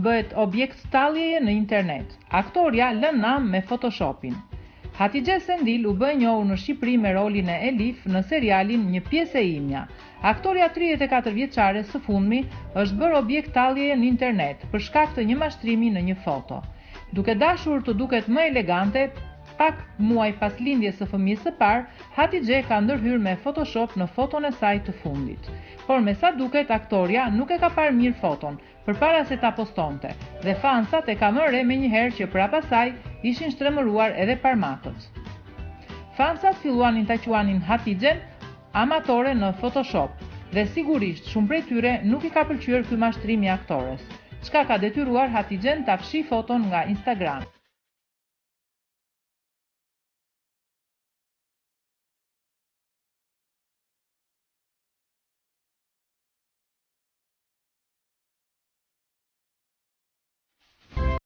bëhet objekt talljeje në internet. Aktorja lë nam me Photoshopin. Hatixhe Sendil u bë e njohur në Shqipëri me rolin e Elif në serialin Një pjesë e imja. Aktorja 34 vjeçare së fundmi është bërë objekt talljeje në internet për shkak të një mashtrimi në një foto. Duke dashur të duket më elegante, Pak muaj pas lindjes së fëmijës së parë, Hatixhe ka ndërhyrë me Photoshop në foton e saj të fundit. Por me sa duket aktorja nuk e ka parë mirë foton, përpara se ta postonte, dhe fansat e kanë vënë re menjëherë që prapa saj ishin shtrembëruar edhe parmakët. Fansat filluanin ta quanin Hatixhen amatore në Photoshop, dhe sigurisht shumë prej tyre nuk i ka pëlqyer ky mashtrim i aktores, çka ka detyruar Hatixhen ta fshijë foton nga Instagram.